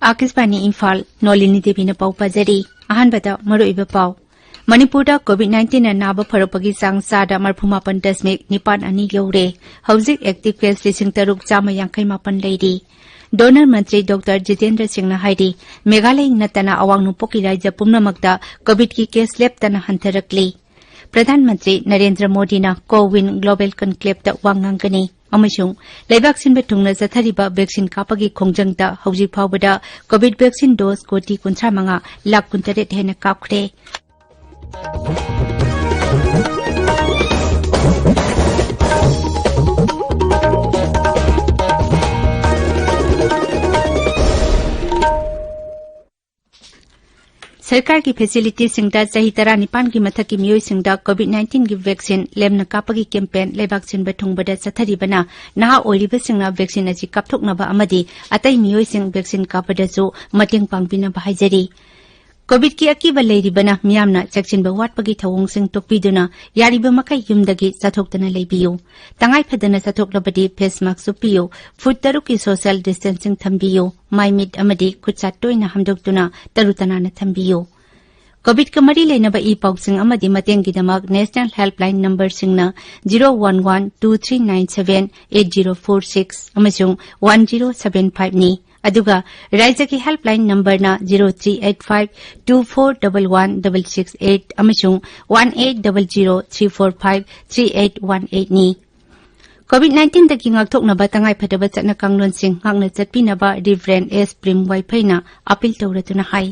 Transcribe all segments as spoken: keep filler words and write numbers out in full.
ꯑꯥꯀꯥꯁꯕꯥꯅꯤ ꯏꯝꯐꯥꯜ, ꯅꯣꯂꯤꯅꯤ ꯗꯦꯕꯤꯅ ꯄꯥꯎ ꯄꯥꯖꯔꯤ꯫ ꯑꯍꯥꯟꯕꯗ ꯃꯔꯨꯑꯣꯏꯕ ꯄꯥꯎ꯫ ꯃꯅꯤꯄꯨꯔꯗ COVID nineteen ꯅ ꯅꯥꯕ ꯐꯔꯛꯄꯒꯤ ꯆꯥꯡ ꯆꯥꯗ ꯃꯔꯐꯨ ꯃꯥꯄꯟ ꯗꯁꯃꯤꯛ ꯅꯤꯄꯥꯟ ꯑꯅꯤ ꯌꯧꯔꯦ꯫ ꯍꯧꯖꯤꯛ active case ꯂꯤꯁꯤꯡ ꯇꯔꯨꯛ ꯆꯥꯝꯃ ꯌꯥꯡꯈꯩ ꯃꯥꯄꯟ ꯂꯩꯔꯤ꯫ Donor ꯃꯟꯇ꯭ꯔꯤ ꯗꯣꯛꯇꯔ ꯖꯤꯇꯦꯟꯗ꯭ꯔ ꯁꯤꯡꯅ ꯍꯥꯏꯔꯤ, ꯃꯦꯘꯥꯂꯌ ꯅꯠꯇꯅ ꯑꯋꯥꯡ ꯅꯣꯡꯄꯣꯛꯀꯤ ꯔꯥꯖ꯭ꯌ ꯄꯨꯝꯅꯃꯛꯇ COVID ꯀꯤ case ꯂꯦꯞꯇꯅ ꯍꯟꯊꯔꯛꯂꯤ꯫ ꯄ꯭ꯔꯙꯥꯟ ꯃꯟꯇ꯭ꯔꯤ ꯅꯔꯦꯟꯗ꯭ꯔ ꯃꯣꯗꯤꯅ CoWIN Global Conclave ꯇ ꯋꯥ ꯉꯥꯡꯒꯅꯤ꯫ ꯑꯃꯁꯨꯡ ꯂꯩꯕꯥꯛ ꯁꯤꯟꯕ ꯊꯨꯡꯅ ꯆꯠꯊꯔꯤꯕ vaccine ꯀꯥꯞꯄꯒꯤ ꯈꯣꯡꯖꯪꯗ ꯍꯧꯖꯤꯛ ꯐꯥꯎꯕꯗ COVID vaccine dose ꯀꯣꯇꯤ ꯀꯨꯟꯊ꯭ꯔꯥ ꯃꯉꯥ ꯂꯥꯈ ꯀꯨꯟꯇꯔꯦꯠ ꯍꯦꯟꯅ ꯀꯥꯞꯈ꯭ꯔꯦ꯫ ꯁꯔꯀꯥꯔꯒꯤ facility ꯁꯤꯡꯗ ꯆꯍꯤ ꯇꯔꯥꯅꯤꯄꯥꯟꯒꯤ ꯃꯊꯛꯀꯤ ꯃꯤꯑꯣꯏꯁꯤꯡꯗ COVID nineteen ꯒꯤ vaccine ꯂꯦꯝꯅ ꯀꯥꯞꯄꯒꯤ campaign ꯂꯩꯕꯥꯛ ꯁꯤꯟꯕ ꯊꯨꯡꯕꯗ ꯆꯠꯊꯔꯤꯕꯅ ꯅꯍꯥ ꯑꯣꯏꯔꯤꯕꯁꯤꯡꯅ vaccine ꯑꯁꯤ ꯀꯥꯞꯊꯣꯛꯅꯕ ꯑꯃꯗꯤ ꯑꯇꯩ ꯃꯤꯑꯣꯏꯁꯤꯡ vaccine ꯀꯥꯞꯄꯗꯁꯨ ꯃꯇꯦꯡ ꯄꯥꯡꯕꯤꯅꯕ ꯍꯥꯏꯖꯔꯤ꯫ COVID ꯀꯤ ꯑꯀꯤꯕ ꯂꯩꯔꯤꯕꯅ ꯃꯤꯌꯥꯝꯅ ꯆꯦꯛꯁꯤꯟꯕ ꯋꯥꯠꯄꯒꯤ ꯊꯧꯑꯣꯡꯁꯤꯡ ꯇꯣꯛꯄꯤꯗꯨꯅ ꯌꯥꯔꯤꯕ ꯃꯈꯩ ꯌꯨꯝꯗꯒꯤ ꯆꯠꯊꯣꯛꯇꯅ ꯂꯩꯕꯤꯌꯨ꯫ ꯇꯉꯥꯏ ꯐꯗꯅ ꯆꯠꯊꯣꯛꯂꯕꯗꯤ face mask ꯎꯞꯄꯤꯌꯨ, ꯐꯨꯠ ꯇꯔꯨꯛꯀꯤ social distancing ꯊꯝꯕꯤꯌꯨ, ꯃꯥꯏ ꯃꯤꯠ ꯑꯃꯗꯤ ꯈꯨꯠꯁꯥ ꯇꯣꯏꯅ ꯍꯥꯝꯗꯣꯛꯇꯨꯅ ꯇꯔꯨ ꯇꯅꯥꯟꯅ ꯊꯝꯕꯤꯌꯨ꯫ COVID ꯀ ꯃꯔꯤ ꯂꯩꯅꯕ ꯏ ꯄꯥꯎꯁꯤꯡ ꯑꯃꯗꯤ ꯃꯇꯦꯡꯒꯤꯗꯃꯛ National Helpline number ꯁꯤꯡꯅ zero one one two three nine seven eight zero four six ꯑꯃꯁꯨꯡ one zero seven five ꯅꯤ꯫ ꯑꯗꯨꯒ ꯔꯥꯏꯖ꯭ꯌꯒꯤ helpline number ꯅ zero three eight five two four double one double six eight ꯑꯃꯁꯨꯡ one eight double zero three four five three eight one eight ꯅꯤ꯫ COVID nineteen ꯗꯒꯤ ꯉꯥꯛꯊꯣꯛꯅꯕ ꯇꯉꯥꯏꯐꯗꯕ ꯆꯠꯅ ꯀꯥꯡꯂꯣꯟꯁꯤꯡ ꯉꯥꯛꯅ ꯆꯠꯄꯤꯅꯕ Reverend S ꯄ꯭ꯔꯦꯝ ꯋꯥꯏꯐꯩꯅ appeal ꯇꯧꯔꯗꯨꯅ ꯍꯥꯏ꯫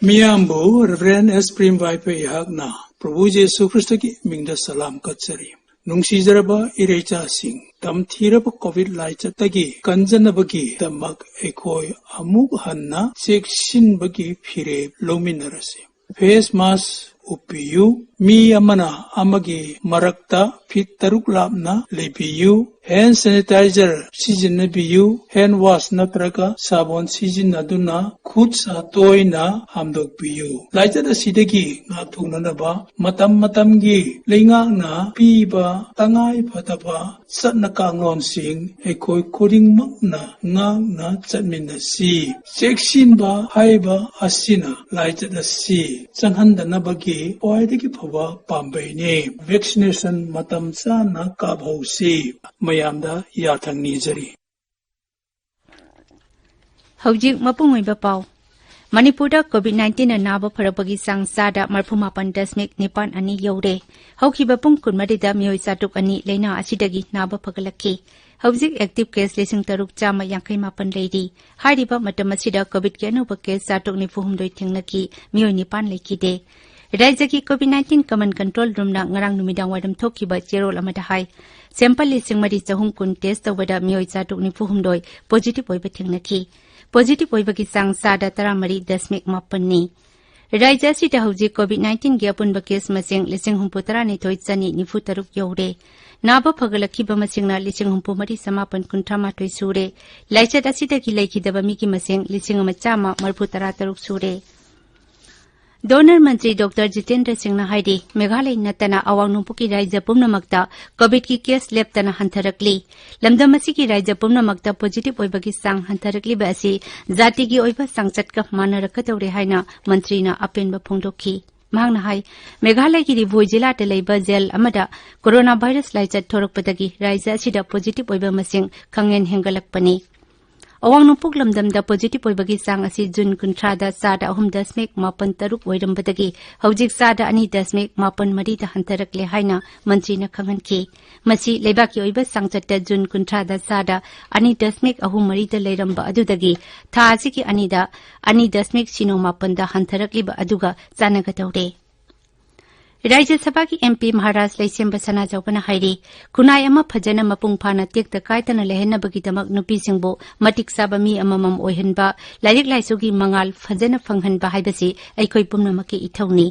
ꯃꯤꯌꯥꯝꯕꯨ Reverend S ꯄ꯭ꯔꯦꯝ ꯋꯥꯏꯐꯩ ꯑꯩꯍꯥꯛꯅ ꯄ꯭ꯔꯚꯨ ꯖꯤꯁꯨ ꯈ꯭ꯔꯤꯁꯇꯒꯤ ꯃꯤꯡꯗ ꯁꯂꯥꯝ ꯀꯠꯆꯔꯤ꯫ ꯅꯨꯡꯁꯤꯖꯔꯕ ꯏꯔꯩꯆꯥꯁꯤꯡ, ꯇꯝꯊꯤꯔꯕ COVID ꯂꯥꯏꯆꯠꯇꯒꯤ ꯀꯟꯖꯅꯕꯒꯤꯗꯃꯛ ꯑꯩꯈꯣꯏ ꯑꯃꯨꯛ ꯍꯟꯅ ꯆꯦꯛꯁꯤꯟꯕꯒꯤ ꯐꯤꯔꯦꯞ ꯂꯧꯃꯤꯟꯅꯔꯁꯤ꯫ Face mask ꯎꯞꯄꯤꯌꯨ꯫ ꯃꯤ ꯑꯃꯅ ꯑꯃꯒꯤ ꯃꯔꯛꯇ ꯐꯤꯠ ꯇꯔꯨꯛ ꯂꯥꯞꯅ ꯂꯩꯕꯤꯌꯨ꯫ ꯍꯦꯟ ꯁꯦꯅꯤꯇꯥꯏꯖꯔ ꯁꯤꯖꯤꯟꯅꯕꯤꯌꯨ꯫ ꯍꯦꯟ ꯋꯥꯁ ꯅꯠꯇ꯭ꯔꯒ ꯁꯥꯕꯣꯟ ꯁꯤꯖꯤꯟꯅꯗꯨꯅ ꯈꯨꯠ ꯁꯥ ꯇꯣꯏꯅ ꯍꯥꯝꯗꯣꯛꯄꯤꯌꯨ꯫ ꯂꯥꯏꯆꯠ ꯑꯁꯤꯗꯒꯤ ꯉꯥꯛꯊꯣꯛꯅꯅꯕ ꯃꯇꯝ ꯃꯇꯝꯒꯤ ꯂꯩꯉꯥꯛꯅ ꯄꯤꯕ ꯇꯉꯥꯏ ꯐꯗꯕ ꯆꯠꯅ ꯀꯥꯡꯂꯣꯟꯁꯤꯡ ꯑꯩꯈꯣꯏ ꯈꯨꯗꯤꯡꯃꯛꯅ ꯉꯥꯛꯅ ꯆꯠꯃꯤꯟꯅꯁꯤ꯫ ꯆꯦꯛꯁꯤꯟꯕ ꯍꯥꯏꯕ ꯑꯁꯤꯅ ꯂꯥꯏꯆꯠ ꯑꯁꯤ ꯆꯪꯍꯟꯗꯅꯕꯒꯤ ꯈ꯭ꯋꯥꯏꯗꯒꯤ ꯐꯕ ꯄꯥꯝꯕꯩꯅꯤ꯫ ꯚꯦꯛꯁꯤꯅꯦꯁꯟ ꯃꯇꯝ ꯆꯥꯅ ꯀꯥꯞꯍꯧꯁꯤ꯫ ꯃꯌꯥꯝꯗ ꯌꯥꯊꯪ ꯅꯤꯖꯔꯤ꯫ ꯍꯧꯖꯤꯛ ꯃꯄꯨꯡ ꯑꯣꯏꯕ ꯄꯥꯎ꯫ ꯃꯅꯤꯄꯨꯔꯗ ꯀꯣꯚꯤꯗ ꯅꯥꯏꯟꯇꯤꯟꯅ ꯅꯥꯕ ꯐꯔꯛꯄꯒꯤ ꯆꯥꯡ ꯆꯥꯗ ꯃꯔꯤꯐꯨ ꯃꯥꯄꯟ ꯗꯁꯃꯤꯛ ꯅꯤꯄꯥꯟ ꯑꯅꯤ ꯌꯧꯔꯦ꯫ ꯍꯧꯈꯤꯕ ꯄꯨꯡ ꯀꯨꯟꯃꯔꯤꯗ ꯃꯤꯑꯣꯏ ꯆꯥꯇ꯭ꯔꯨꯛ ꯑꯅꯤ ꯂꯥꯏꯅꯥ ꯑꯁꯤꯗꯒꯤ ꯅꯥꯕ ꯐꯒꯠꯂꯛꯈꯤ꯫ ꯍꯧꯖꯤꯛ ꯑꯦꯛꯇꯤꯚ ꯀꯦꯁ ꯂꯤꯁꯤꯡ ꯇꯔꯨꯛ ꯆꯥꯝꯃ ꯌꯥꯡꯈꯩ ꯃꯥꯄꯟ ꯂꯩꯔꯤ꯫ ꯍꯥꯏꯔꯤꯕ ꯃꯇꯝ ꯑꯁꯤꯗ ꯀꯣꯚꯤꯗꯀꯤ ꯑꯅꯧꯕ ꯀꯦꯁ ꯆꯥꯇ꯭ꯔꯨꯛ ꯅꯤꯐꯨ ꯍꯨꯝꯗꯣꯏ ꯊꯦꯡꯅꯈꯤ, ꯃꯤꯑꯣꯏ ꯅꯤꯄꯥꯟ ꯂꯩꯈꯤꯗꯦ꯫ ꯔꯥꯖ꯭ꯌꯒꯤ ꯀꯣꯚꯤꯗ ꯅꯥꯏꯟꯇꯤꯟ ꯀꯃꯟ ꯀꯟꯇ꯭ꯔꯣꯜ ꯔꯨꯝꯅ ꯉꯔꯥꯡ ꯅꯨꯃꯤꯗꯥꯡ ꯋꯥꯏꯔꯝ ꯊꯣꯛꯈꯤꯕ ꯆꯦꯔꯣꯜ ꯑꯃꯗ ꯍꯥꯏ, ꯁꯦꯝꯄꯜ ꯂꯤꯁꯤꯡ ꯃꯔꯤ ꯆꯍꯨꯝ ꯀꯨꯟ ꯇꯦꯁ ꯇꯧꯕꯗ ꯃꯤꯑꯣꯏ ꯆꯥꯇ꯭ꯔꯨꯛ ꯅꯤꯐꯨ ꯍꯨꯝꯗꯣꯏ ꯄꯣꯖꯤꯇꯤꯚ ꯑꯣꯏꯕ ꯊꯦꯡꯅꯈꯤ꯫ ꯄꯣꯖꯤꯇꯤꯚ ꯑꯣꯏꯕꯒꯤ ꯆꯥꯡ ꯆꯥꯗ ꯇꯔꯥꯃꯔꯤ ꯗꯁꯃꯤꯛ ꯃꯥꯄꯟꯅꯤ꯫ ꯔꯥꯖ꯭ꯌ ꯑꯁꯤꯗ ꯍꯧꯖꯤꯛ ꯀꯣꯚꯤꯗ ꯅꯥꯏꯟꯇꯤꯟꯒꯤ ꯑꯄꯨꯟꯕ ꯀꯦꯁ ꯃꯁꯤꯡ ꯂꯤꯁꯤꯡ ꯍꯨꯝꯐꯨ ꯇꯔꯥꯅꯤꯊꯣꯏ ꯆꯅꯤ ꯅꯤꯐꯨ ꯇꯔꯨꯛ ꯌꯧꯔꯦ꯫ ꯅꯥꯕ ꯐꯒꯠꯂꯛꯈꯤꯕ ꯃꯁꯤꯡꯅ ꯂꯤꯁꯤꯡ ꯍꯨꯝꯐꯨ ꯃꯔꯤ ꯆꯃꯥꯄꯟ ꯀꯨꯟꯊ꯭ꯔꯥ ꯃꯥꯊꯣꯏ ꯁꯨꯔꯦ꯫ ꯂꯥꯏꯆꯠ ꯑꯁꯤꯗꯒꯤ ꯂꯩꯈꯤꯗꯕ ꯃꯤꯒꯤ ꯃꯁꯤꯡ ꯂꯤꯁꯤꯡ ꯑꯃ ꯆꯥꯝꯃ ꯃꯔꯤꯐꯨ ꯇꯔꯥ ꯇꯔꯨꯛ ꯁꯨꯔꯦ꯫ ꯗꯣꯅꯔ ꯃꯟꯇ꯭ꯔꯤ ꯗꯣꯛꯇꯔ ꯖꯤꯇꯦꯟꯗ꯭ꯔ ꯁꯤꯡꯅ ꯍꯥꯏꯔꯤ, ꯃꯦꯘꯥꯂꯌ ꯅꯠꯇꯅ ꯑꯋꯥꯡ ꯅꯣꯡꯄꯣꯛꯀꯤ ꯔꯥꯖ꯭ꯌ ꯄꯨꯝꯅꯃꯛꯇ ꯀꯣꯚꯤꯗꯀꯤ ꯀꯦꯁ ꯂꯦꯞꯇꯅ ꯍꯟꯊꯔꯛꯂꯤ꯫ ꯂꯝꯗꯝ ꯑꯁꯤꯒꯤ ꯔꯥꯖ꯭ꯌ ꯄꯨꯝꯅꯃꯛꯇ ꯄꯣꯖꯤꯇꯤꯚ ꯑꯣꯏꯕꯒꯤ ꯆꯥꯡ ꯍꯟꯊꯔꯛꯂꯤꯕ ꯑꯁꯤ ꯖꯥꯇꯤꯒꯤ ꯑꯣꯏꯕ ꯆꯥꯡꯆꯠꯀ ꯃꯥꯟꯅꯔꯛꯀꯗꯧꯔꯦ ꯍꯥꯏꯅ ꯃꯟꯇ꯭ꯔꯤꯅ ꯑꯄꯦꯟꯕ ꯐꯣꯡꯗꯣꯛꯈꯤ꯫ ꯃꯍꯥꯛꯅ ꯍꯥꯏ, ꯃꯦꯘꯥꯂꯌꯒꯤ ꯔꯤꯚꯣꯏ ꯖꯤꯂꯥꯗ ꯂꯩꯕ ꯖꯦꯜ ꯑꯃꯗ ꯀꯣꯔꯣꯅꯥ ꯚꯥꯏꯔꯁ ꯂꯥꯏꯆꯠ ꯊꯣꯔꯛꯄꯗꯒꯤ ꯔꯥꯖ꯭ꯌ ꯑꯁꯤꯗ ꯄꯣꯖꯤꯇꯤꯚ ꯑꯣꯏꯕ ꯃꯁꯤꯡ ꯈꯪꯍꯦꯟ ꯍꯦꯟꯒꯠꯂꯛꯄꯅꯤ꯫ ꯑꯋꯥꯡ ꯅꯣꯡꯄꯣꯛ ꯂꯝꯗꯝꯗ ꯄꯣꯖꯤꯇꯤꯚ ꯑꯣꯏꯕꯒꯤ ꯆꯥꯡ ꯑꯁꯤ ꯖꯨꯟ ꯀꯨꯟꯊ꯭ꯔꯥꯗ ꯆꯥꯗ ꯑꯍꯨꯝ ꯗꯁꯃꯤꯛ ꯃꯥꯄꯟ ꯇꯔꯨꯛ ꯑꯣꯏꯔꯝꯕꯗꯒꯤ ꯍꯧꯖꯤꯛ ꯆꯥꯗ ꯑꯅꯤ ꯗꯁꯃꯤꯛ ꯃꯥꯄꯟ ꯃꯔꯤꯗ ꯍꯟꯊꯔꯛꯂꯦ ꯍꯥꯏꯅ ꯃꯟꯇ꯭ꯔꯤꯅ ꯈꯪꯍꯟꯈꯤ꯫ ꯃꯁꯤ ꯂꯩꯕꯥꯛꯀꯤ ꯑꯣꯏꯕ ꯆꯥꯡꯆꯠꯇ ꯖꯨꯟ ꯀꯨꯟꯊ꯭ꯔꯥꯗ ꯆꯥꯗ ꯑꯅꯤ ꯗꯁꯃꯤꯛ ꯑꯍꯨꯝ ꯃꯔꯤꯗ ꯂꯩꯔꯝꯕ ꯑꯗꯨꯗꯒꯤ ꯊꯥ ꯑꯁꯤꯒꯤ ꯑꯅꯤꯗ ꯑꯅꯤ ꯗꯁꯃꯤꯛ ꯁꯤꯅꯣ ꯃꯥꯄꯟꯗ ꯍꯟꯊꯔꯛꯂꯤꯕ ꯑꯗꯨꯒ ꯆꯥꯟꯅꯒꯗꯧꯔꯦ꯫ ꯔꯥꯖ꯭ꯌ ꯁꯚꯥꯒꯤ ꯑꯦꯝ ꯄꯤ ꯃꯍꯥꯔꯥꯖ ꯂꯩꯁꯦꯝꯕ ꯁꯅꯥꯖꯥꯎꯕꯅ ꯍꯥꯏꯔꯤ, ꯈꯨꯟꯅꯥꯏ ꯑꯃ ꯐꯖꯅ ꯃꯄꯨꯡ ꯐꯥꯅ ꯇꯦꯛꯇ ꯀꯥꯏꯗꯅ ꯂꯩꯍꯟꯅꯕꯒꯤꯗꯃꯛ ꯅꯨꯄꯤꯁꯤꯡꯕꯨ ꯃꯇꯤꯛ ꯆꯥꯕ ꯃꯤ ꯑꯃꯃꯝ ꯑꯣꯏꯍꯟꯕ, ꯂꯥꯏꯔꯤꯛ ꯂꯥꯏꯁꯨꯒꯤ ꯃꯉꯥꯜ ꯐꯖꯅ ꯐꯪꯍꯟꯕ ꯍꯥꯏꯕꯁꯤ ꯑꯩꯈꯣꯏ ꯄꯨꯝꯅꯃꯛꯀꯤ ꯏꯊꯧꯅꯤ꯫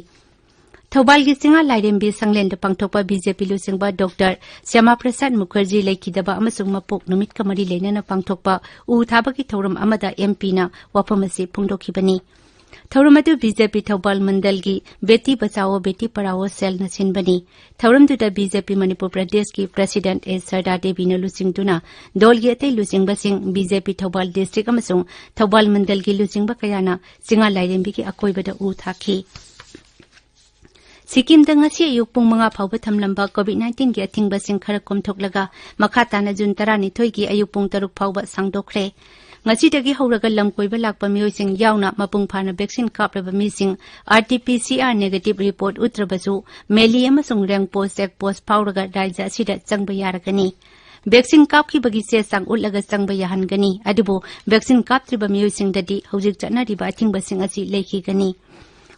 ꯊꯧꯕꯥꯜꯒꯤ ꯆꯤꯡꯉꯥ ꯂꯥꯏꯔꯦꯝꯕꯤ ꯁꯪꯂꯦꯟꯗ ꯄꯥꯡꯊꯣꯛꯄ ꯕꯤ ꯖꯦ ꯄꯤ ꯂꯨꯆꯤꯡꯕ ꯗꯣꯛꯇꯔ ꯁ꯭ꯌꯥꯃꯥ ꯄ꯭ꯔꯁꯥꯗ ꯃꯨꯈꯔꯖꯤ ꯂꯩꯈꯤꯗꯕ ꯑꯃꯁꯨꯡ ꯃꯄꯣꯛ ꯅꯨꯃꯤꯠꯀ ꯃꯔꯤ ꯂꯩꯅꯅ ꯄꯥꯡꯊꯣꯛꯄ ꯎ ꯊꯥꯕꯒꯤ ꯊꯧꯔꯝ ꯑꯃꯗ ꯑꯦꯝ ꯄꯤꯅ ꯋꯥꯐꯝ ꯑꯁꯤ ꯐꯣꯡꯗꯣꯛꯈꯤꯕꯅꯤ꯫ ꯊꯧꯔꯝ ꯑꯗꯨ ꯕꯤ ꯖꯦ ꯄꯤ ꯊꯧꯕꯥꯜ ꯃꯟꯗꯜꯒꯤ ꯕꯦꯇꯤ ꯕꯆꯥꯋꯣ ꯕꯦꯇꯤ ꯄꯔꯥꯋꯣ ꯁꯦꯜꯅ ꯁꯤꯟꯕꯅꯤ꯫ ꯊꯧꯔꯝꯗꯨꯗ ꯕꯤ ꯖꯦ ꯄꯤ ꯃꯅꯤꯄꯨꯔ ꯄ꯭ꯔꯗꯦꯁꯀꯤ ꯄ꯭ꯔꯁꯤꯗꯦꯟꯠ ꯑꯦꯁ ꯁꯔꯗꯥ ꯗꯦꯕꯤꯅ ꯂꯨꯆꯤꯡꯗꯨꯅ ꯗꯣꯜꯒꯤ ꯑꯇꯩ ꯂꯨꯆꯤꯡꯕꯁꯤꯡ, ꯕꯤ ꯖꯦ ꯄꯤ ꯊꯧꯕꯥꯜ ꯗꯤꯁꯇ꯭ꯔꯤꯛ ꯑꯃꯁꯨꯡ ꯊꯧꯕꯥꯜ ꯃꯟꯗꯜꯒꯤ ꯂꯨꯆꯤꯡꯕ ꯀꯌꯥꯅ ꯆꯤꯡꯉꯥ ꯂꯥꯏꯔꯦꯝꯕꯤꯒꯤ ꯑꯀꯣꯏꯕꯗ ꯎ ꯊꯥꯈꯤ꯫ ꯁꯤꯛꯀꯤꯝꯗ ꯉꯁꯤ ꯑꯌꯨꯛ ꯄꯨꯡ ꯃꯉꯥ ꯐꯥꯎꯕ ꯊꯝꯂꯝꯕ ꯀꯣꯚꯤꯗ ꯅꯥꯏꯟꯇꯤꯟꯒꯤ ꯑꯊꯤꯡꯕꯁꯤꯡ ꯈꯔ ꯀꯣꯝꯊꯣꯛꯂꯒ ꯃꯈꯥ ꯇꯥꯅ ꯖꯨꯟ ꯇꯔꯥꯅꯤꯊꯣꯏꯒꯤ ꯑꯌꯨꯛ ꯄꯨꯡ ꯇꯔꯨꯛ ꯐꯥꯎꯕ ꯁꯥꯡꯗꯣꯛꯈ꯭ꯔꯦ꯫ ꯉꯁꯤꯗꯒꯤ ꯍꯧꯔꯒ ꯂꯝ ꯀꯣꯏꯕ ꯂꯥꯛꯄ ꯃꯤꯑꯣꯏꯁꯤꯡ ꯌꯥꯎꯅ ꯃꯄꯨꯡ ꯐꯥꯅ ꯚꯦꯛꯁꯤꯟ ꯀꯥꯞꯂꯕ ꯃꯤꯁꯤꯡ R T P C R negative report ꯎꯠꯇ꯭ꯔꯕꯁꯨ ꯃꯦꯂꯤ ꯑꯃꯁꯨꯡ ꯔꯦꯡꯄꯣ ꯆꯦꯛ ꯄꯣꯁꯠ ꯐꯥꯎꯔꯒ ꯔꯥꯖ꯭ꯌ ꯑꯁꯤꯗ ꯆꯪꯕ ꯌꯥꯔꯒꯅꯤ꯫ ꯚꯦꯛꯁꯤꯟ ꯀꯥꯞꯈꯤꯕꯒꯤ ꯆꯦ ꯆꯥꯡ ꯎꯠꯂꯒ ꯆꯪꯕ ꯌꯥꯍꯟꯒꯅꯤ꯫ ꯑꯗꯨꯕꯨ ꯚꯦꯛꯁꯤꯟ ꯀꯥꯞꯇ꯭ꯔꯤꯕ ꯃꯤꯑꯣꯏꯁꯤꯡꯗꯗꯤ ꯍꯧꯖꯤꯛ ꯆꯠꯅꯔꯤꯕ ꯑꯊꯤꯡꯕꯁꯤꯡ ꯑꯁꯤ ꯂꯩꯈꯤꯒꯅꯤ꯫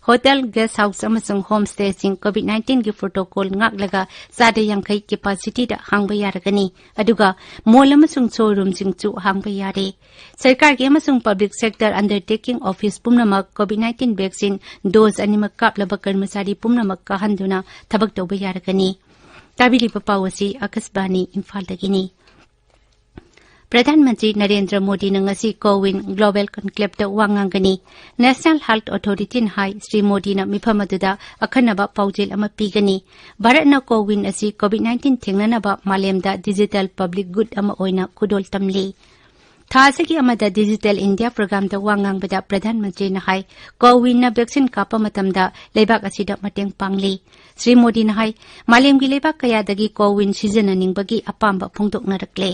ꯍꯣꯇꯦꯜ, ꯒꯦꯁ ꯍꯥꯎꯁ ꯑꯃꯁꯨꯡ ꯍꯣꯝ ꯁ꯭ꯇꯦꯁꯤꯡ ꯀꯣꯚꯤꯗ ꯅꯥꯏꯟꯇꯤꯟꯒꯤ ꯄ꯭ꯔꯣꯇꯣꯀꯣꯜ ꯉꯥꯛꯂꯒ ꯆꯥꯗ ꯌꯥꯡꯈꯩ ꯀꯦꯄꯥꯁꯤꯇꯤꯗ ꯍꯥꯡꯕ ꯌꯥꯔꯒꯅꯤ꯫ ꯑꯗꯨꯒ ꯃꯣꯜ ꯑꯃꯁꯨꯡ ꯁꯣꯔꯨꯝꯁꯤꯡꯁꯨ ꯍꯥꯡꯕ ꯌꯥꯔꯦ꯫ ꯁꯔꯀꯥꯔꯒꯤ ꯑꯃꯁꯨꯡ ꯄꯕ꯭ꯂꯤꯛ ꯁꯦꯛꯇꯔ ꯑꯟꯗꯔꯇꯦꯀꯤꯡ ꯑꯣꯐꯤꯁ ꯄꯨꯝꯅꯃꯛ ꯀꯣꯚꯤꯗ ꯅꯥꯏꯟꯇꯤꯟ ꯚꯦꯛꯁꯤꯟ ꯗꯣꯖ ꯑꯅꯤꯃꯛ ꯀꯥꯞꯂꯕ ꯀꯔꯃꯆꯥꯔꯤ ꯄꯨꯝꯅꯃꯛ ꯀꯥꯍꯟꯗꯨꯅ ꯊꯕꯛ ꯇꯧꯕ ꯌꯥꯔꯒꯅꯤ꯫ ꯇꯥꯕꯤꯔꯤꯕ ꯄꯥꯎ ꯑꯁꯤ ꯑꯀꯥꯁꯕꯥꯅꯤ ꯏꯝꯐꯥꯜꯗꯒꯤꯅꯤ꯫ ꯄ꯭ꯔꯙꯥꯟ ꯃꯟꯇ꯭ꯔꯤ ꯅꯔꯦꯟꯗ꯭ꯔ ꯃꯣꯗꯤꯅ ꯉꯁꯤ ꯀꯣꯋꯤꯟ ꯒ꯭ꯂꯣꯕꯦꯜ ꯀꯟꯀ꯭ꯂꯦꯕꯇ ꯋꯥ ꯉꯥꯡꯒꯅꯤ꯫ ꯅꯦꯁꯅꯦꯜ ꯍꯦꯜꯊ ꯑꯣꯊꯣꯔꯤꯇꯤꯅ ꯍꯥꯏ, ꯁ꯭ꯔꯤ ꯃꯣꯗꯤꯅ ꯃꯤꯐꯝ ꯑꯗꯨꯗ ꯑꯈꯟꯅꯕ ꯄꯥꯎꯖꯦꯜ ꯑꯃ ꯄꯤꯒꯅꯤ꯫ ꯚꯥꯔꯠꯅ ꯀꯣꯋꯤꯟ ꯑꯁꯤ ꯀꯣꯚꯤꯗ ꯅꯥꯏꯟꯇꯤꯟ ꯊꯦꯡꯅꯅꯕ ꯃꯥꯂꯦꯝꯗ ꯗꯤꯖꯤꯇꯦꯜ ꯄꯕ꯭ꯂꯤꯛ ꯒꯨꯗ ꯑꯃ ꯑꯣꯏꯅ ꯈꯨꯗꯣꯜ ꯇꯝꯂꯤ꯫ ꯊꯥ ꯑꯁꯤꯒꯤ ꯑꯃꯗ ꯗꯤꯖꯤꯇꯦꯜ ꯏꯟꯗꯤꯌꯥ ꯄ꯭ꯔꯣꯒ꯭ꯔꯥꯝꯗ ꯋꯥ ꯉꯥꯡꯕꯗ ꯄ꯭ꯔꯙꯥꯟ ꯃꯟꯇ꯭ꯔꯤꯅ ꯍꯥꯏ, ꯀꯣꯋꯤꯟꯅ ꯚꯦꯛꯁꯤꯟ ꯀꯥꯞꯄ ꯃꯇꯝꯗ ꯂꯩꯕꯥꯛ ꯑꯁꯤꯗ ꯃꯇꯦꯡ ꯄꯥꯡꯂꯤ꯫ ꯁ꯭ꯔꯤ ꯃꯣꯗꯤꯅ ꯍꯥꯏ, ꯃꯥꯂꯦꯝꯒꯤ ꯂꯩꯕꯥꯛ ꯀꯌꯥꯗꯒꯤ ꯀꯣꯋꯤꯟ ꯁꯤꯖꯤꯟꯅꯅꯤꯡꯕꯒꯤ ꯑꯄꯥꯝꯕ ꯐꯣꯡꯗꯣꯛꯅꯔꯛꯂꯦ꯫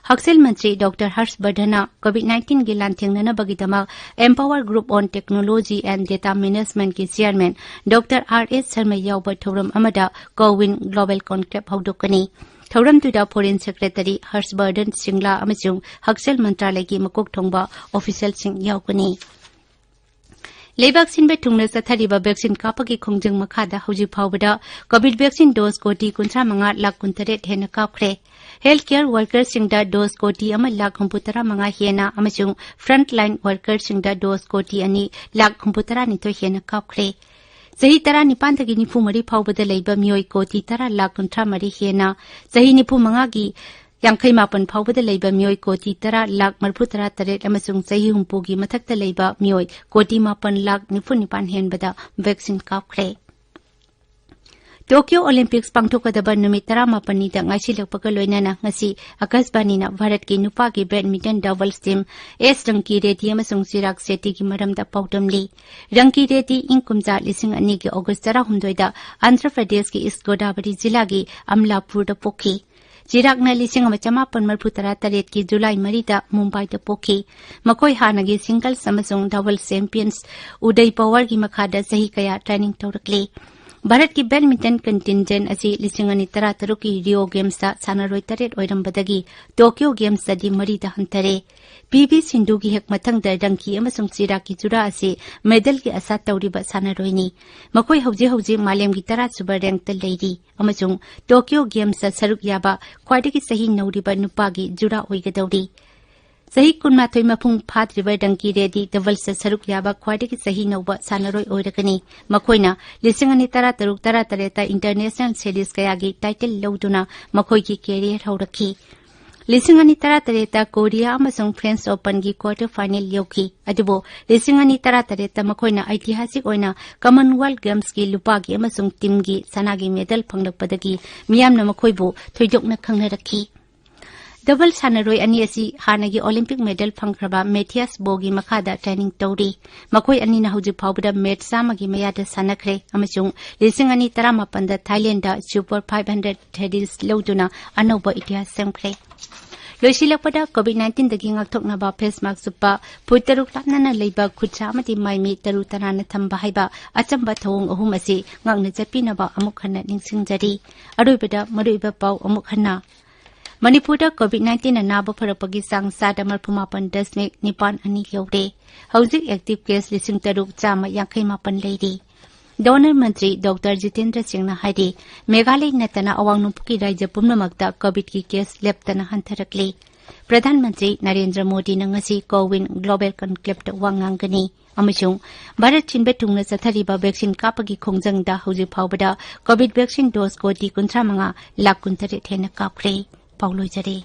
ꯍꯛꯁꯦꯜ ꯃꯟꯇ꯭ꯔꯤ ꯗꯣꯛꯇꯔ ꯍꯔꯁ ꯕꯔꯙꯟꯅ ꯀꯣꯚꯤꯗ ꯅꯥꯏꯟꯇꯤꯟꯒꯤ ꯂꯥꯟꯊꯦꯡꯅꯅꯕꯒꯤꯗꯃꯛ Empower Group on Technology and Data Managementꯀꯤ chairman doctor R S Sharma ꯌꯥꯎꯕ ꯊꯧꯔꯝ ꯑꯃꯗ ꯀꯣꯋꯤꯟ ꯒ꯭ꯂꯣꯕꯦꯜ ꯀꯟꯀ꯭ꯂꯦꯕ ꯍꯧꯗꯣꯛꯀꯅꯤ꯫ ꯊꯧꯔꯝꯗꯨꯗ ꯐꯣꯔꯦꯟ ꯁꯦꯀ꯭ꯔꯦꯇꯔꯤ ꯍꯔꯁ ꯕꯔꯙꯟ ꯁꯤꯡꯂꯥ ꯑꯃꯁꯨꯡ ꯍꯛꯁꯦꯜ ꯃꯟꯇ꯭ꯔꯥꯂꯌꯒꯤ ꯃꯀꯣꯛ ꯊꯣꯡꯕ ꯑꯣꯐꯤꯁꯤꯌꯦꯜꯁꯤꯡ ꯌꯥꯎꯒꯅꯤ꯫ ꯂꯩꯕꯥꯛ ꯁꯤꯟꯕ ꯊꯨꯡꯅ ꯆꯠꯊꯔꯤꯕ ꯚꯦꯛꯁꯤꯟ ꯀꯥꯞꯄꯒꯤ ꯈꯣꯡꯖꯪ ꯃꯈꯥꯗ ꯍꯧꯖꯤꯛ ꯐꯥꯎꯕꯗ ꯀꯣꯚꯤꯗ ꯚꯦꯛꯁꯤꯟ ꯗꯣꯖ ꯀꯣꯇꯤ ꯀꯨꯟꯊ꯭ꯔꯥ ꯃꯉꯥ ꯂꯥꯈ ꯀꯨꯟꯇꯔꯦꯠ ꯍꯦꯟꯅ ꯀꯥꯞꯈ꯭ꯔꯦ꯫ ꯍꯦꯜꯊ ꯀꯦꯌꯔ ꯋꯥꯔꯀꯔꯁꯤꯡꯗ ꯗꯣꯖ ꯀꯣꯇꯤ ꯑꯃ ꯂꯥꯈ ꯍꯨꯝꯐꯨ ꯇꯔꯥ ꯃꯉꯥ ꯍꯦꯟꯅ ꯑꯃꯁꯨꯡ ꯐ꯭ꯔꯟꯠ ꯂꯥꯏꯟ ꯋꯥꯔꯀꯔꯁꯤꯡꯗ ꯗꯣꯖ ꯀꯣꯇꯤ ꯑꯅꯤ ꯂꯥꯈ ꯍꯨꯝꯐꯨ ꯇꯔꯥ ꯅꯤꯊꯣꯏ ꯍꯦꯟꯅ ꯀꯥꯞꯈ꯭ꯔꯦ꯫ ꯆꯍꯤ ꯇꯔꯥꯅꯤꯄꯥꯟꯗꯒꯤ ꯅꯤꯐꯨ ꯃꯔꯤ ꯐꯥꯎꯕꯗ ꯂꯩꯕ ꯃꯤꯑꯣꯏ ꯀꯣꯇꯤ ꯇꯔꯥ ꯂꯥꯈ ꯀꯨꯟꯊ꯭ꯔꯥ ꯃꯔꯤ ꯍꯦꯟꯅ, ꯆꯍꯤ ꯅꯤꯐꯨ ꯃꯉꯥꯒꯤ ꯌꯥꯡꯈꯩ ꯃꯥꯄꯟ ꯐꯥꯎꯕꯗ ꯂꯩꯕ ꯃꯤꯑꯣꯏ ꯀꯣꯇꯤ ꯇꯔꯥ ꯂꯥꯈ ꯃꯔꯤꯐꯨ ꯇꯔꯥ ꯇꯔꯦꯠ ꯑꯃꯁꯨꯡ ꯆꯍꯤ ꯍꯨꯝꯐꯨꯒꯤ ꯃꯊꯛꯇ ꯂꯩꯕ ꯃꯤꯑꯣꯏ ꯀꯣꯇꯤ ꯃꯥꯄꯟ ꯂꯥꯈ ꯅꯤꯐꯨ ꯅꯤꯄꯥꯟ ꯍꯦꯟꯕꯗ vaccine ꯀꯥꯞꯈ꯭ꯔꯦ꯫ ꯇꯣꯀꯤꯌꯣ ꯑꯣꯂꯤꯝꯄꯤꯛꯁ ꯄꯥꯡꯊꯣꯛꯀꯗꯕ ꯅꯨꯃꯤꯠ ꯇꯔꯥꯃꯥꯄꯟꯅꯤꯗ ꯉꯥꯏꯁꯤꯜꯂꯛꯄꯒ ꯂꯣꯏꯅꯅ ꯉꯁꯤ ꯑꯀꯥꯁꯕꯥꯅꯤꯅ ꯚꯥꯔꯠꯀꯤ ꯅꯨꯄꯥꯒꯤ badminton doubles team ꯑꯦꯁ ꯔꯪꯀꯤ ꯔꯦꯗꯤ ꯑꯃꯁꯨꯡ ꯆꯤꯔꯥꯛ ꯁꯦꯇꯤꯒꯤ ꯃꯔꯝꯗ ꯄꯥꯎꯗꯝꯂꯤ꯫ ꯔꯪꯀꯤ ꯔꯦꯗꯤ ꯏꯪ ꯀꯨꯝꯖꯥ ꯂꯤꯁꯤꯡ ꯑꯅꯤꯒꯤ ꯑꯣꯒꯁ ꯇꯔꯥꯍꯨꯝꯗꯣꯏꯗ ꯑꯟꯙ꯭ꯔ ꯄ꯭ꯔꯗꯦꯁꯀꯤ ꯏꯁ ꯒꯣꯗꯥꯕꯔꯤ ꯖꯤꯂꯥꯒꯤ ꯑꯝꯂꯥꯄꯨꯔꯗ ꯄꯣꯛꯈꯤ꯫ ꯆꯤꯔꯥꯛꯅ ꯂꯤꯁꯤꯡ ꯑꯃ ꯆꯃꯥꯄꯟ ꯃꯔꯤꯐꯨ ꯇꯔꯥ ꯇꯔꯦꯠꯀꯤ ꯖꯨꯂꯥꯏ ꯃꯔꯤꯗ ꯃꯨꯝꯕꯥꯏꯗ ꯄꯣꯛꯈꯤ꯫ ꯃꯈꯣꯏ ꯍꯥꯟꯅꯒꯤ singles ꯑꯃꯁꯨꯡ doubles champions ꯎꯗꯩ ꯄꯋꯥꯔꯒꯤ ꯃꯈꯥꯗ ꯆꯍꯤ ꯀꯌꯥ training ꯇꯧꯔꯛꯂꯤ꯫ ꯚꯥꯔꯠꯀꯤ badminton contingent ꯑꯁꯤ ꯂꯤꯁꯤꯡ ꯑꯅꯤ ꯇꯔꯥꯇꯔꯨꯛꯀꯤ ꯔꯤꯑꯣ ꯒꯦꯝꯁꯇ ꯁꯥꯟꯅꯔꯣꯏ ꯇꯔꯦꯠ ꯑꯣꯏꯔꯝꯕꯗꯒꯤ ꯇꯣꯀꯤꯌꯣ ꯒꯦꯝꯁꯇꯗꯤ ꯃꯔꯤꯗ ꯍꯟꯊꯔꯦ꯫ ꯄꯤ ꯚꯤ ꯁꯤꯟꯙꯨꯒꯤ ꯍꯦꯛ ꯃꯊꯪꯗ ꯔꯪꯀꯤ ꯑꯃꯁꯨꯡ ꯆꯤꯔꯥꯛꯀꯤ ꯖꯨꯔꯥ ꯑꯁꯤ medalꯒꯤ ꯑꯁꯥ ꯇꯧꯔꯤꯕ ꯁꯥꯟꯅꯔꯣꯏꯅꯤ꯫ ꯃꯈꯣꯏ ꯍꯧꯖꯤꯛ ꯍꯧꯖꯤꯛ ꯃꯥꯂꯦꯝꯒꯤ ꯇꯔꯥꯁꯨꯕ rankꯇ ꯂꯩꯔꯤ ꯑꯃꯁꯨꯡ ꯇꯣꯀꯤꯌꯣ ꯒꯦꯝꯁꯇ ꯁꯔꯨꯛ ꯌꯥꯕ ꯈ꯭ꯋꯥꯏꯗꯒꯤ ꯆꯍꯤ ꯅꯧꯔꯤꯕ ꯅꯨꯄꯥꯒꯤ ꯖꯨꯔꯥ ꯑꯣꯏꯒꯗꯧꯔꯤ꯫ ꯆꯍꯤ ꯀꯨꯟꯃꯥꯊꯣꯏ ꯃꯄꯨꯡ ꯐꯥꯗ꯭ꯔꯤꯕ ꯔꯪꯀꯤ ꯔꯦꯗꯤ doublesꯇ ꯁꯔꯨꯛ ꯌꯥꯕ ꯈ꯭ꯋꯥꯏꯗꯒꯤ ꯆꯍꯤ ꯅꯧꯕ ꯁꯥꯟꯅꯔꯣꯏ ꯑꯣꯏꯔꯒꯅꯤ꯫ ꯃꯈꯣꯏꯅ ꯂꯤꯁꯤꯡ ꯑꯅꯤ ꯇꯔꯥꯇꯔꯨꯛ ꯇꯔꯥꯇꯔꯦꯠꯇ international series ꯀꯌꯥꯒꯤ title ꯂꯧꯗꯨꯅ ꯃꯈꯣꯏꯒꯤ career ꯍꯧꯔꯛꯈꯤ꯫ ꯂꯤꯁꯤꯡ ꯑꯅꯤ ꯇꯔꯥꯇꯔꯦꯠꯇ ꯀꯣꯔꯤꯌꯥ ꯑꯃꯁꯨꯡ French Openꯒꯤ quarter final ꯌꯧꯈꯤ꯫ ꯑꯗꯨꯕꯨ ꯂꯤꯁꯤꯡ ꯑꯅꯤ ꯇꯔꯥꯇꯔꯦꯠꯇ ꯃꯈꯣꯏꯅ ꯏꯇꯤꯍꯥꯁꯤꯛ ꯑꯣꯏꯅ Commonwealth Gamesꯀꯤ ꯂꯨꯄꯥꯒꯤ ꯑꯃꯁꯨꯡ teamꯒꯤ ꯁꯅꯥꯒꯤ medal ꯐꯪꯂꯛꯄꯗꯒꯤ ꯃꯤꯌꯥꯝꯅ ꯃꯈꯣꯏꯕꯨ ꯊꯣꯏꯗꯣꯛꯅ ꯈꯪꯅꯔꯛꯈꯤ꯫ Double ꯁꯥꯟꯅꯔꯣꯏ ꯑꯅꯤ ꯑꯁꯤ ꯍꯥꯟꯅꯒꯤ Olympic medal ꯐꯪꯈ꯭ꯔꯕ ꯃꯦꯊꯤꯌꯥꯁ ꯕꯣꯒꯤ ꯃꯈꯥꯗ training ꯇꯧꯔꯤ꯫ ꯃꯈꯣꯏ ꯑꯅꯤꯅ ꯍꯧꯖꯤꯛ ꯐꯥꯎꯕꯗ match ꯆꯥꯝꯃꯒꯤ ꯃꯌꯥꯗ ꯁꯥꯟꯅꯈ꯭ꯔꯦ ꯑꯃꯁꯨꯡ ꯂꯤꯁꯤꯡ ꯑꯅꯤ ꯇꯔꯥꯃꯥꯄꯟꯗ Thailand super five hundred hurdles ꯂꯧꯗꯨꯅ ꯑꯅꯧꯕ ꯏꯇꯤꯍꯥꯁ ꯁꯦꯝꯈ꯭ꯔꯦ꯫ ꯂꯣꯏꯁꯤꯜꯂꯛꯄꯗ COVID nineteenꯗꯒꯤ ꯉꯥꯛꯊꯣꯛꯅꯕ face mask ꯎꯞꯄ, ꯐꯨꯠ ꯇꯔꯨꯛ ꯂꯥꯞꯅꯅ ꯂꯩꯕ, ꯈꯨꯠꯁꯥ ꯑꯃꯗꯤ ꯃꯥꯏ ꯃꯤꯠ ꯇꯔꯨ ꯇꯅꯥꯟꯅ ꯊꯝꯕ ꯍꯥꯏꯕ ꯑꯆꯝꯕ ꯊꯧꯑꯣꯡ ꯑꯍꯨꯝ ꯑꯁꯤ ꯉꯥꯛꯅ ꯆꯠꯄꯤꯅꯕ ꯑꯃꯨꯛ ꯍꯟꯅ ꯅꯤꯡꯁꯤꯡꯖꯔꯤ꯫ ꯑꯔꯣꯏꯕꯗ ꯃꯔꯨꯑꯣꯏꯕ ꯄꯥꯎ ꯑꯃꯨꯛ ꯍꯟꯅ꯫ ꯃꯅꯤꯄꯨꯔꯗ COVID nineteenꯅ ꯅꯥꯕ ꯐꯔꯛꯄꯒꯤ ꯆꯥꯡ ꯆꯥꯗ ꯃꯔꯤꯐꯨ ꯃꯥꯄꯟ ꯗꯁꯃꯤꯛ ꯅꯤꯄꯥꯟ ꯑꯅꯤ ꯌꯧꯔꯦ꯫ ꯍꯧꯖꯤꯛ active case ꯂꯤꯁꯤꯡ ꯇꯔꯨꯛ ꯆꯥꯝꯃ ꯌꯥꯡꯈꯩ ꯃꯥꯄꯟ ꯂꯩꯔꯤ꯫ ꯗꯣꯅꯔ ꯃꯟꯇ꯭ꯔꯤ ꯗꯣꯛꯇꯔ ꯖꯤꯇꯦꯟꯗ꯭ꯔ ꯁꯤꯡꯅ ꯍꯥꯏꯔꯤ, ꯃꯦꯘꯥꯂꯌ ꯅꯠꯇꯅ ꯑꯋꯥꯡ ꯅꯣꯡꯄꯣꯛꯀꯤ ꯔꯥꯖ꯭ꯌ ꯄꯨꯝꯅꯃꯛꯇ COVIDꯀꯤ case ꯂꯦꯞꯇꯅ ꯍꯟꯊꯔꯛꯂꯤ꯫ ꯄ꯭ꯔꯙꯥꯟ ꯃꯟꯇ꯭ꯔꯤ ꯅꯔꯦꯟꯗ꯭ꯔ ꯃꯣꯗꯤꯅ ꯉꯁꯤ ꯀꯣꯋꯤꯟ ꯒ꯭ꯂꯣꯕꯦꯜ ꯀꯟꯀ꯭ꯂꯦꯕꯇ ꯋꯥ ꯉꯥꯡꯒꯅꯤ꯫ ꯑꯃꯁꯨꯡ ꯚꯥꯔꯠ ꯁꯤꯟꯕ ꯊꯨꯡꯅ ꯆꯠꯊꯔꯤꯕ ꯚꯦꯛꯁꯤꯟ ꯀꯥꯞꯄꯒꯤ ꯈꯣꯡꯖꯪꯗ ꯍꯧꯖꯤꯛ ꯐꯥꯎꯕꯗ ꯀꯣꯚꯤꯗ ꯚꯦꯛꯁꯤꯟ ꯗꯣꯁ ꯀꯣꯇꯤ ꯀꯨꯟꯊ꯭ꯔꯥ ꯃꯉꯥ ꯂꯥꯈ ꯀꯨꯟꯇꯔꯦꯠ ꯍꯦꯟꯅ ꯀꯥꯞꯈ꯭ꯔꯦ꯫ ꯄꯥꯎ ꯂꯣꯏꯖꯔꯦ꯫